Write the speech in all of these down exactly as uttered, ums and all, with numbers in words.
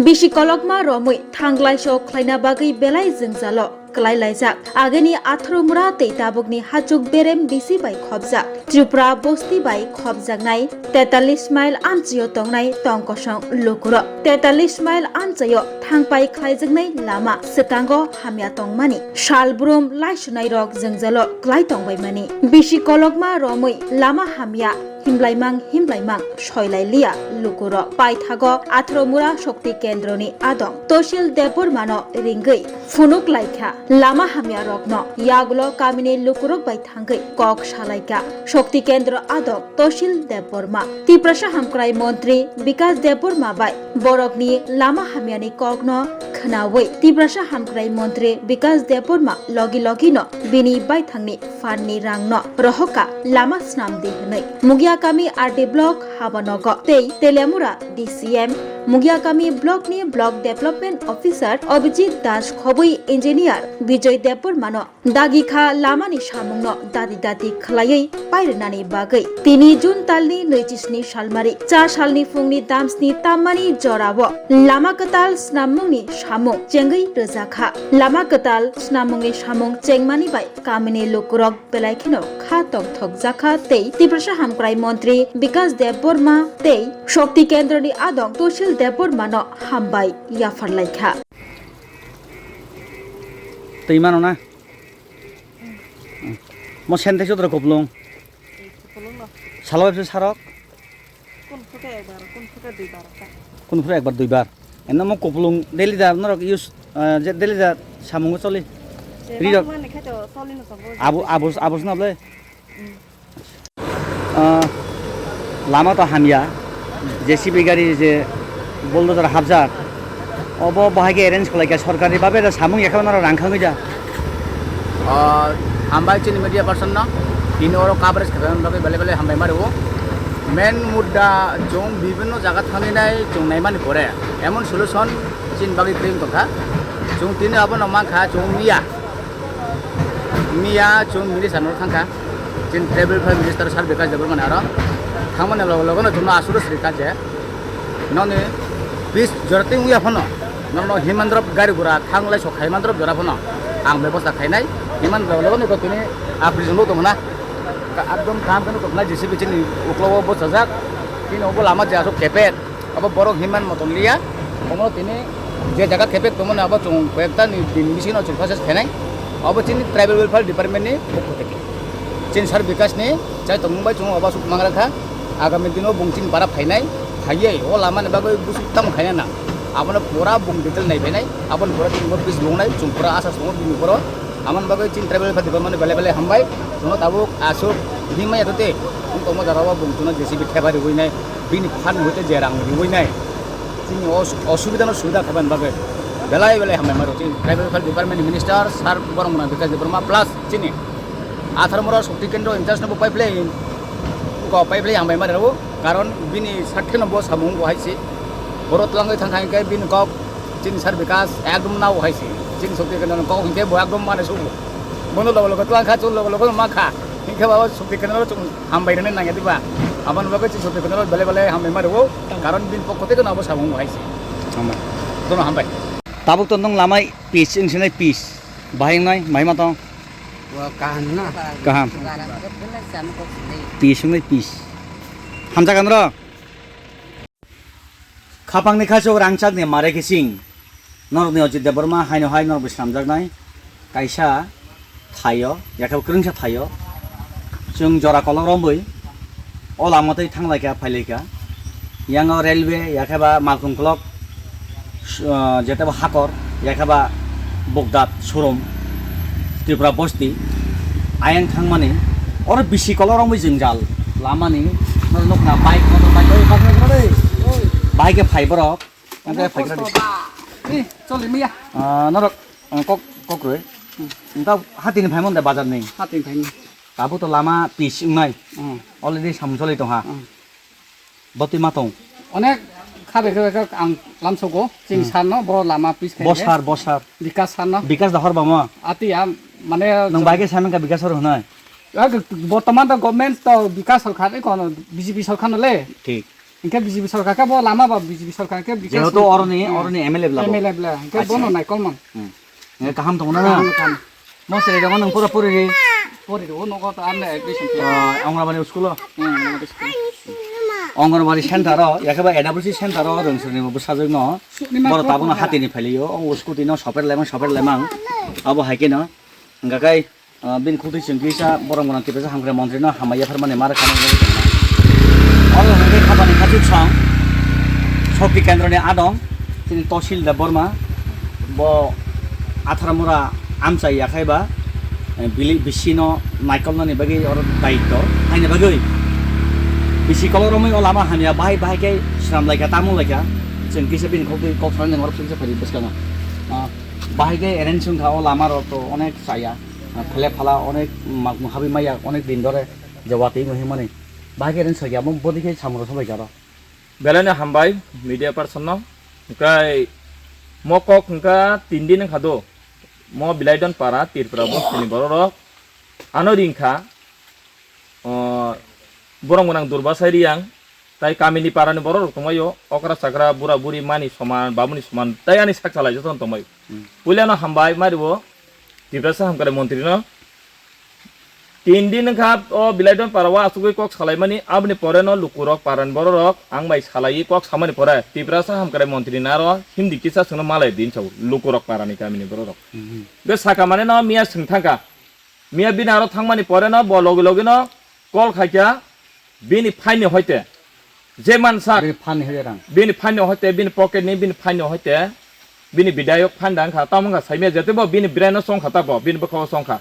Bisi kolokma romwi thanglaiso khlaina bagwi belai jwngjalo kwlai laijak. Agini atharo mura tei tabukni hachuk berem bisi bai khopjak. Tripura bosti bai khopjaknai tetalis mile amchio tongnai tongkosong lukurok. Tetalis mile amchaio thangpai khlaijaknai lama swkango hamya tongmani salbrum laisunairok jwngjalo kwlai tongbaimani. Bisi kolokma romwi lama hamya himlaimang himlaimang soilai liya lukurok. Paithago atharo mura Shokti Kendroni adong Tosil Debbarmano ringwi phunuk laikha. Lama hamya rokno yagulo kamini lukurok bai thangwi kok salaikha. Shokti Kendro adong Tosil Debbarma, Tiprasa Hamkrai Montri Bikas Debbarma bai borokni lama hamyani kokno khnaui Tiprasa Hamkrai Montri Bikas Debbarma logi logino bini baithangni phanni rangno rohorkha lama snamdi hwnwi. Mugiakami R D block Habanogo tei Teliamura D C M, Mugiakami blockni block development officer Abhijit Das khobwi engineer Bijoy Debbarmano dagikha lamani samungno dati dati khwlaiwi pairwnani bagwi. Tini June talni naichi sni salmari cha salni phungni damsni tammani jorao lama kwtal snammungni samung chengwi rwjakha. Lama kwtal snammungni samung chengmani bai kamini lukurok belai kheno kha tongthokjakha tei Tiprasa Hamkrai Montri Bikas Debbarma tei Shokti Kendroni adong Tosil Debbarmano hambai yapharlaikha. Twi mano na? Mo sente sotro koplong. Koplong no. Salo bepse sarok. Kun phuka ekbar, kun phuka duibar ta. Kun phuka ekbar duibar. Enno mo koplong daily da norok use, ah, je daily da samungo choli. Je rirok. Mangmani khe to choli no tongo. Abu, abu, abu sna ble. Mm. Ah, lama to hamya, J C B gari je bulldozer hapjak, obo bahai khe arrange khlaikha sorkari babe da samung yakhai mano rang khangwi da. Ah, hambai chini media person no, tini oro coverage khaimani bagwi belai belai hambai mari o. Main mudda chwng bibhinno jaga thangwi nai chwng naimani pore emon solution chini bagwi kwrwi wng tongkha. Chwng tini abono mankha chwng miya. Miya chwng minister no thangkha, chini tribal welfare minister Sir Bikash Debbarma ni aro thangmani logo logo no chwngno asuro srikha je noni pitch jora twi wngya phano, nono himandrop gari gura thanglai sok himandrop jora phano ang bebosta khainai. Himandrop logo logo no tini apri jwngo tongna ekdom kaham khe tongna J C B chini uklogo bosajak, tini obo lama je aswk kepek. Abo borok hinman motom liya, omo tini je jaga kepek tongmani abo chwng koyekta ni din bisingo chwng process khainai. Abo chini tribal welfare department ni pokho theke. Chini Sir Bikash ni chai tongmung bai chwng obo aswk mangra kha. Agami dino bung chini bara phainai, phaiwi o lama ni bagwi bwswk tamo khaina nang. Abono pura bung detail nai phainai, aboni pura chwng bo bis lungnai, chwng pura asa tongo bini uporo. Amoni bagwi chini tribal welfare department ni belai belai hambai. Chwngno tabuk aswk himma ya tote, chwng tongma jora o bung chwngno J C B thepha riwi nai. Bini phan hoite je rang riwi nai, chini os-, osubida no subida khaibani bagwi belai belai hambai maro. Chini tribal welfare department ni minister Sir Boromgana Bikash Debbarma plus chini athar mora Shakti Kendra in charge no bo paiphilai, ko paiphilai hambai maro, karon bini sakhe no bo samung bo hai se. Boro twlangwi thangkha hinkhe bini kok chini Sir Bikash ekdom nao hai se. Chini Shakti Kendra ni kok hinkhe bo ekdom mane sugo. Bono logo logo twlangkha, chwng logo logo mankha. Hinkhe bo Shakti Kendra no chwng hambai rwna nangya diba? Aboni bagwi chini Shakti Kendra no belai belai hambai ma rwo. Karon bini pokho theke no abo samung bo hai se. Hambai. Jotono hambai. Tabuk to nwng lamai pitch wng sinai pitch. Bahai wngnai, bahai ma tong? Bo kaham na? Kaham. Pitch wngnai pitch. Hamjak andro? Khapangni khachuk rangchakni mare khe ching. Norokni Ajit Debbarma haino hai norokbo swnamjaknai kaisa thaio, yakhe bo kwrwngsa thaio. Chwng jora kolok romwi o lama twi thanglaikha, phailaikha. Yango railway, yakhe ba malkhung kolok, ah, jete bo hakor, yakhe ba Bogdat showroom, Tripura bosti, ayang thangmani, oro bisi kolok romwi jwngjal lamani, norok nukna bike, motor bike, oi, bike, oi, oi. Bahai khe phai borok. Omo phai khe kosto ba. Ni, choli miya. Ah, norok, ah, kok, kok rwi. Hmm. Nta hatini phaimon de bazar ni. Hatini phaimon. Abo to lama pitch wngnai. Hmm. Already samung choli tongha. Hmm. Botwi ma tong. Onek khabe khabe khe ang lamsogo. Chini Hmm. Sir no bo lama pitch khai Bo khe. Sir, bo sir. Bikas sir no. Bikas da hor bamo. Ati ya, mane Nang bai khe saimang ka Bikas hor hwnai. Ya, bortoman to government to Bikas sorkar ni kono B J P sorkar no le. Thik. Hingke B J P sorkar khe bo lama ba B J P sorkar khe bikas Jehetu ni oroni, hmm, oroni M L A bla bo. M L A bla. Hingke Acha. Bono naikolman. Hmm. Hingke kaham tongo na? Kaham, kaham. Mo sere tongo nang pura puri ri. Puri ro nogo to arle admission. Ah, Anganwadi school o? Hmm, Anganwadi school. Anganwadi center o, yakhe ba A W C center o rwng srwngni bo bwsajwk no. Sukni ma Boro pro tabukno pro hatini phailio, o scooty no soper lemang, soper lemang. Abo hai khe no. Hingka khe Ah, bini khukti chwng kisa borok gwnang Tiprasa hamkrai montri no hambai yapharmani ma rwkha nang bagwi tongma. Oro hwnkhe khapani khachuk song Shakti Kendroni adong chini Tosil Debbarma bo Atharamura amchai yakhai ba, eh, bili bisino naikolnani bagwi oro daitto haini bagwi bisi kolok romwi o lama hamya bahai bahai khe sram laikha tamung laikha chwng kisa bini khukti kok sanani oro kisa phai bwskango. Ah, bahai khe arrange wngkha o lama rok to onek chaya. Ah, phele phala onek ma-, habwi maya onek din dore je watwi hinwi himani. Bahai khe ren sokya, bo bodi khe samung rok sobai karo. Belai no hambai media person no. Hwnkhe mo kok hwnkha tin din wngkha do. Mo Bilaidon para Tripura bostini borok rok ano ringkha. O, borok gwnang Durbasai Riyang. Tai kamini parani borok rok tongbaio, okra chakra, bura buri, mani soman, babuni soman, tai ani sak salai jotono tongbaio. Hmm. Puilano hambai mario Tiprasa hamkrai montri no. Tin din wngkha o Bilaidon para o asugwi kok salaimani, aboni pore no lukurok parani borok rok ang bai salaiwi kok samani pore Tiprasa hamkrai montri ni aro himdi kisa chwngno malai din sao lukurok parani kamini borok rok. Hmm. Be saka mane no miya swng thangkha. Miya bini aro thangmani pore no bo logi logi no call khaikha bini phaini hoite. Je mansak Bini phan ni hoite rang. Bini phaini hoite, bini pocket ni bini phaini hoite, bini bidayok phan dang kha, tamo wngkha saimya jete bo bini brain no songkha ta bo, bini bwkha o songkha.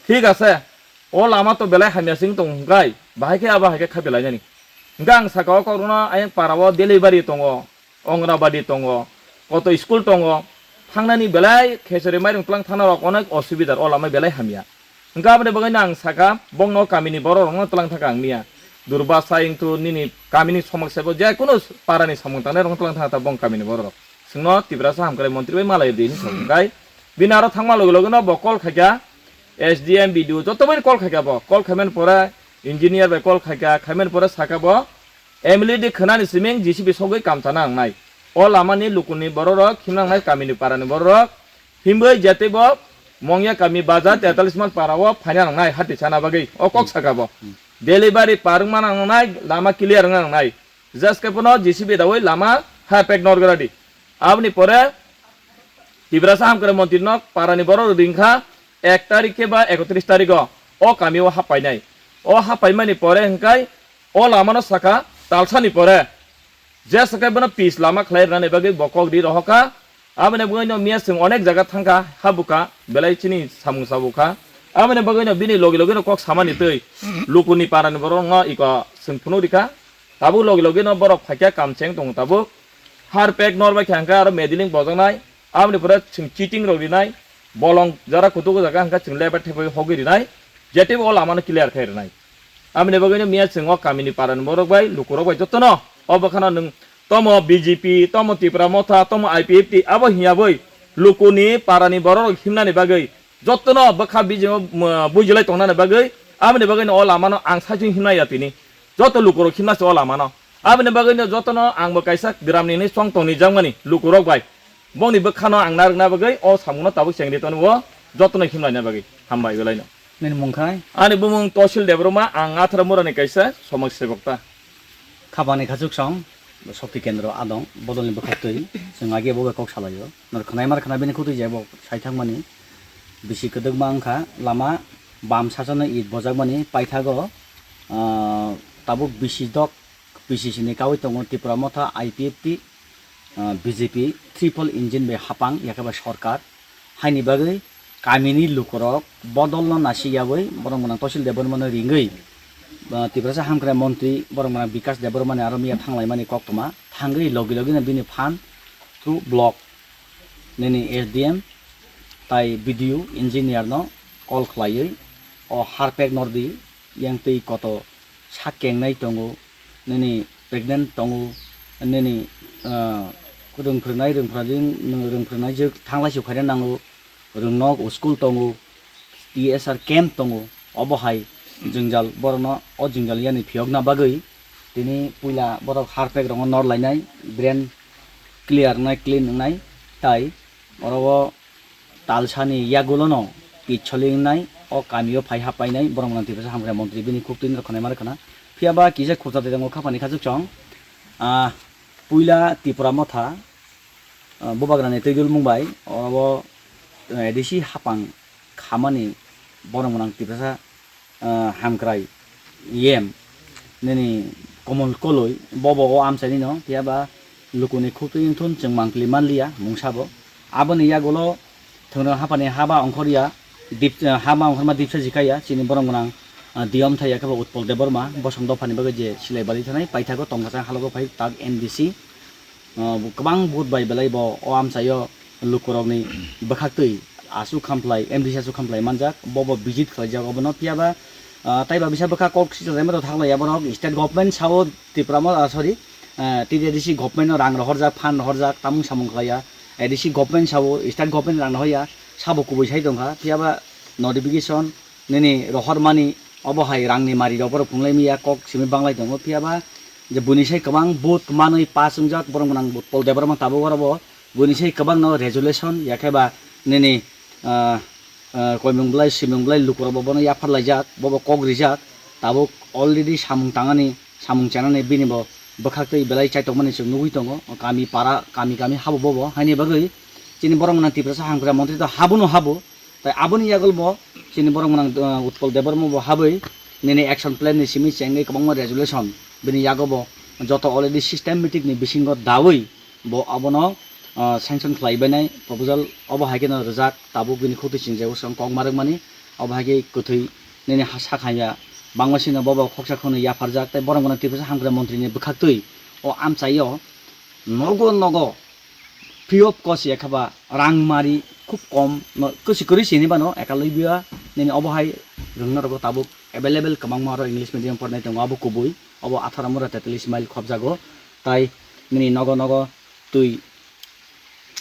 Thik ase, o lama to belai hamya sing tong hwnkhe, bahai khe abo hai khe kha belai nani. Hwnkhe ang saka o kok rwno ayang para o delivery tongo. Anganwadi tongo, koto school tongo, thangnani belai khesari mairung twlang thangna rok onek osubidar, o lama belai hamya. Hwnkhe aboni bagwi no ang saka, bongno kamini borok rokno twlang thangkha ang miya. Durbasa wngthu nini kamini somak sebo je kunu parani samung tangnai rokno twlang thangkha ta bong kamini borok rok. Chwngno Tiprasa hamkrai montri bai malai di hinwi sa hwnkhe bini aro thangma logi logi no bo call khaikha S D M, B D O joto bai call khaikha bo. Call khaimani pore engineer bai call khaikha, khaimani pore saka bo M L A de khwnani siming J C B sogwi kam chana nangnai. O lamani lukuni bororok himna nangnai, kamini parani bororok himwi jatwi bo Mongya kami bazar tetalis mal para o phaina nangnai hati chana bagwi. O kok saka bo. Delivery par wngma nangnai, lama clear wngna nangnai. Just khe bono J C B dawi lama ha pek norgra di. Aboni pore Tiprasa hamkrai montri no parani borok ringkha ek tarik khe ba ekotris tarik o, o kami o happainai. O happaimani pore hwnkhe o lama no saka talsani pore je saka bono pis lama khlai rwnani bagwi bo kok ri rohorkha. Aboni bagwi no miya chwng onek jaga thangkha, ha bukha, belai chini samung sabukha. Aboni bagwi no bini logi logi no kok samani twi lukuni parani borok no iko chwng phunuk rikha. Tabuk logi logi no borok phaikha, kam cheng tongo tabuk. Har pek nor bai kha hwnkhe aro medeling bojaknai. Aboni pore chwng cheating rok rinai. Bolong jora kutuk jaga hwnkhe chwng lebar thepui hogwi rinai. Jetibo o lama no clear khai rinai. Aboni bagwi no miya chwng o kamini parani borok bai lukurok bai jotono o bwkhano nwng tomo B J P, tomo Tipra Motha, tomo I P F T abo hinya bwi lukuni parani borok rok himnani bagwi jotono bwkha bijingo, um, bujilai tongnani bagwi aboni bagwi no o lama no ang saichung himnai ya tini. Joto lukurok himna se o lama no. Aboni bagwi no jotono ang bo kaisa gram ni hinwi chong tong ni jakmani lukurok bai. Bongni bwkhano ang narwkna bagwi o samungno tabuk chengri tonwi o jotono himlaina bagwi. Hambai belai no. Nini mung khai? Ani bumung Tosil Debbarma, ang Athara Murani kaisa somaj sebok ta. Khapani khachuk song, Shakti Kendra adong, bodolni bwkhaktwi, chwng age bo bai kok salaio. Nor khwnai mar khwna bini khutui jai bo sai thangmani. Bisi kwdwkma wngkha, lama bam sachana it bojakmani paithago, ah, tabuk bisi dok P C C ni kawi tongo Tipra Motha, I P F T, ah, B J P, triple engine bai hapang, yakhe bai sorkar. Haini bagwi kamini lukurok bodolno nasi yaui borok gwnang Tosil Debbarmano ringwi, ah, Tiprasa hamkrai montri borok gwnang Bikas Debbarmani aro miya thanglaimani koktwma thangwi logi logino bini phan through block nini S D M tai B D O engineer no call khlaiwi o harpek nordi yang twi koto sak kengnai tongo, nini pregnant tongo, nini, ah, rwng phwrwngnai, rwng phwrwngnai, rwng phwrwngnai je thanglai se phaina nango, rwng nok school tongo, T S R camp tongo, obo hai jwngjal borokno o jwngjal yani phiyokna bagwi Tini puila borok harpek rokno nor lainai, drain clear wngnai, clean wngnai, tai oro o talsani yagulono kicholi wngnai, o kamio phai hap painai borok gwnang Tiprasa hamkrai montri bini khuk twi norok khwnai ma rwkhana. Phiya ba kisa khurcha twi tongo khapani khachuk chwng. Ah, puila Tipra motha, ah, bubagrani twi dulmung bai oro o, eh, A D C hapang khamani borok gwnang Tiprasa ah, hamkrai E M nini Komol Koloi bobo o amchaini no, phiya ba lukuni khuk twi wngthun chwng mangpili manliya mungsa bo. Aboni yagulo thwngno haphani haba ongkhorya, dip-, ah, haba ongkhorma dipsa jikaya chini borok gwnang, ah, D M thai ya khe bo Utpal Debbarma bosong dophani bagwi je silai bali thanai paithago tongkha chang halogo phai tak M D C. Ah, bo kwbang vote bai belai bo o amchaio lukurokni bwkhaktwi aswk khamplai, M D C aswk khamplai manjak, bo bo visit khlaijak obono. Phiya ba, ah, taiba bisa bwkha kok sijak jemaro thaklaiya borok, state government sao Tripura mo, ah, sorry, ah, T T A D C government no rang rohorjak, fund rohorjak, tamung samung khlaiya, A D C government sao, state government rang rohorya, sabo kubui sai tongkha. Phiya ba notification nini rohormani obo hai rangni mari rok borok phunglai miya kok simi banglai tongo. Phiya ba je buini sai kwbang vote manwi pass wngjak borok gwnang Utpal Debbarma tabuk oro bo buini sai kwbangno resolution yakhe ba nini, ah, ah, koimung belai swimung belai lukurok bo bono yaphar laijak, bobo kok rijak, tabuk already samung tangani, samung chanani bini bo bwkhaktwi belai chaitokmani chwng nugwi tongo, kami para, kami kami habo bobo, haini bagwi chini borok gwnang Tiprasa hamkrai montri to habuno habo, tai aboni yagul bo chini borok gwnang, ah, Utpal Debbarma bo habwi nini action plan ni simi chengwi kwbangma resolution bini yago bo joto already systematic ni bisingo dawi bo abono, ah, sanction khlai bainai proposal obo hai kheno rijak, tabuk bini khuk twi chingjak bwskango kok ma rwkmani, obo hai khe kwthwi nini ha sak hamya bangma sino bobo khoksa khwnwi yapharjak tei borok gwnang Tiprasa hamkrai montri ni bwkhaktwi o amchaio nogo nogo free of cost ya khe ba rang mari khub kom no kwsi kwrwi sini bano ekalwi biya nini obo hai rwngna rwgo tabuk available kwbangma oro English medium pornai tongo abo kubui obo atharo mura tetallis mile khobjago tai nini nogo nogo twi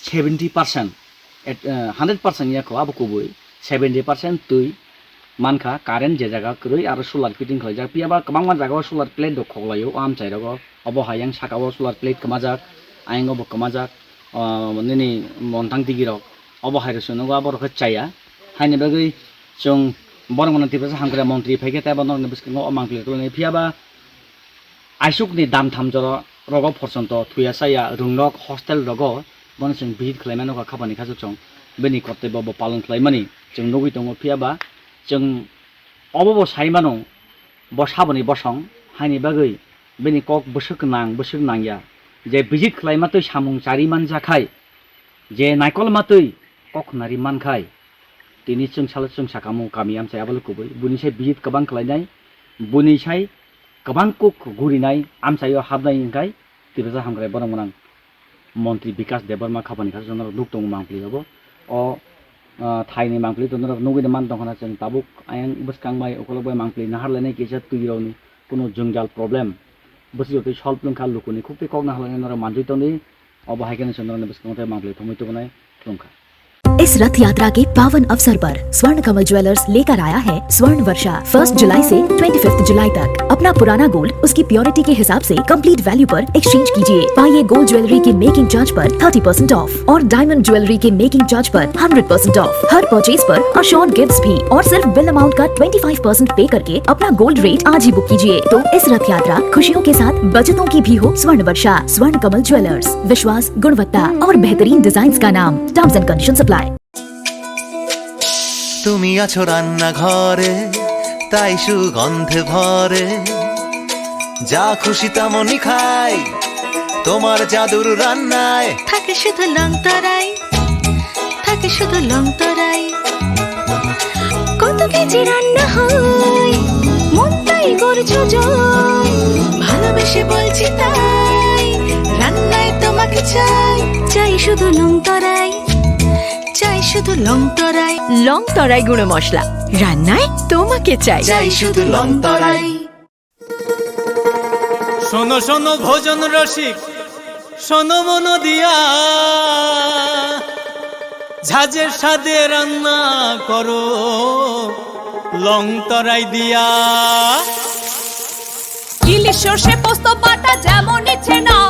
seventy percent, at, eh, hundred percent ya kho abo kubui seventy percent twi mankha current je jaga kwrwi aro solar fitting khlaijak phiya ba kwbangma jaga o solar plate rok khoklaio o amchai rogo obo hai yang saka o solar plate kwmajak ayang o bo kwmajak o nini montang digi rok obo hai rok chwng nukgo abo rok khe chaya haini bagwi chwng borok no Tiprasa hamkrai montri phai khe tei bo norok ni bwskango o mangpili kwlwng phiya ba Aisuk ni dam tham jora rogo porjonto thuya chaya rwngrok hostel rogo bono chwng visit khlai mano kha khapani khachuk chwng bini kortoi bo bo palon khlai mani chwng nugui tongo phiya ba chwng obo bo sai mano bo saboni bosong haini bagwi bini kok bwswk nang bwswk nangya je visit khlai ma twi samung chari man ja khai je naikol ma twi kok khwnari man khai tini chwng salo chwng sakamo kami amchai abalo kubui buni sai visit kwbang khlainai buni sai kwbang kuk gurinai amchaio habnai hwnkhe Tiprasa hamkrai borok mwnang montri Bikas Debbarma khapani khasok norok nuk tongo mangpili obo o, ah, thaini mangpili to norok nugui man tongkhana chwng tabuk ayang bwskang bai ukolok bai mangpili nahar lainai kisa twi rokni kuno jwngjal problem bwswk twi solve wngkha lukuni khuk tei kok nahar lainai norok manjui tongdi. Obo hai kheno chwng norokni bwskango tei mangpili thumui tubunai thumkha. इस रथ यात्रा के पावन अवसर पर स्वर्ण कमल ज्वेलर्स लेकर आया है स्वर्ण वर्षा। फर्स्ट जुलाई से ट्वेंटी फिफ्थ जुलाई तक अपना पुराना गोल्ड उसकी प्योरिटी के हिसाब से कंप्लीट वैल्यू पर एक्सचेंज कीजिए। पाइए गोल्ड ज्वेलरी की मेकिंग चार्ज पर थर्टी परसेंट ऑफ और डायमंड ज्वेलरी के मेकिंग चार्ज पर हंड्रेड परसेंट ऑफ। हर परचेज पर अश्योर्ड गिफ्ट्स भी और सिर्फ बिल अमाउंट का ट्वेंटी फ़ाइव परसेंट पे करके अपना गोल्ड रेट आज ही बुक कीजिए। तो इस रथ यात्रा खुशियों के साथ बचतों की भी हो। स्वर्ण वर्षा, स्वर्ण कमल ज्वेलर्स, विश्वास, गुणवत्ता और बेहतरीन डिजाइन्स का नाम। Terms and conditions apply. তুমি আছো রান্নাঘরে, তাই সুগন্ধে ভরে। যা খুশি তেমনই খাই, তোমার জাদুর রান্নায়। থাকে শুধু লং তরাই, থাকে শুধু লং তরাই। কত কেজি রান্না হয়, মনটাই করছো জয়। ভালোবেসে বলছি তাই, রান্নায় তোমাকে চাই, চাই শুধু লং তরাই। চাই শুধু লং তরাই। লং তরাই গুঁড়ো মশলা, রান্নায় তোমাকে চাই। চাই শুধু লং তরাই। শোনো শোনো ভোজন রসিক, শোনো মন দিয়া, ঝাঁঝের স্বাদে রান্না করো লং তরাই দিয়া। সর্ষে পোস্ত বাটা যেমন ইচ্ছে নাও,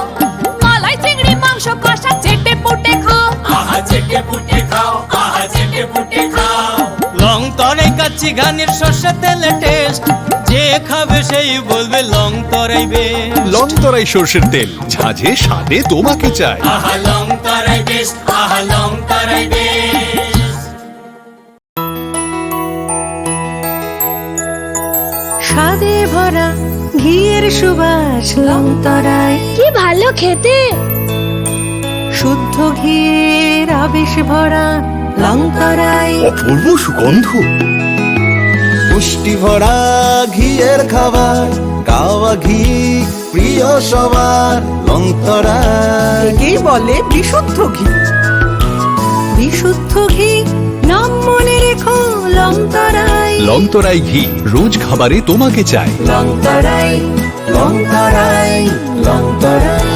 মালাই চিংড়ি মাংস কষা চেটে পুটে খাও। আহা চেটে পুটে খাও, আহা চেটে পুটে খাও। লং তরাই কাচ্চি ঘানির সর্ষে তেলে টেস্ট, যে খাবে সেই বলবে লং তরাই বেস্ট। লং তরাই সর্ষের তেল, ঝাঁঝে স্বাদে তোমাকে চাই। আহা লং তরাই বেস্ট, আহা লং তরাই বেস্ট। স্বাদে ভরা ঘিয়ের সুবাস লং তরাই। কি ভালো খেতে। শুদ্ধ ঘিয়ের আবেশ ভরা লং তরাই। অপূর্ব সুগন্ধ। পুষ্টি ভরা ঘিয়ের খাবার, গাওয়া ঘি প্রিয় সবার, লং তরাই। একেই বলে বিশুদ্ধ ঘি। বিশুদ্ধ ঘি, নাম মনে রেখো লং তরাই। লং তরাই ঘি, রোজ খাবারে তোমাকে চাই। লং তরাই, লং তরাই, লং তরাই।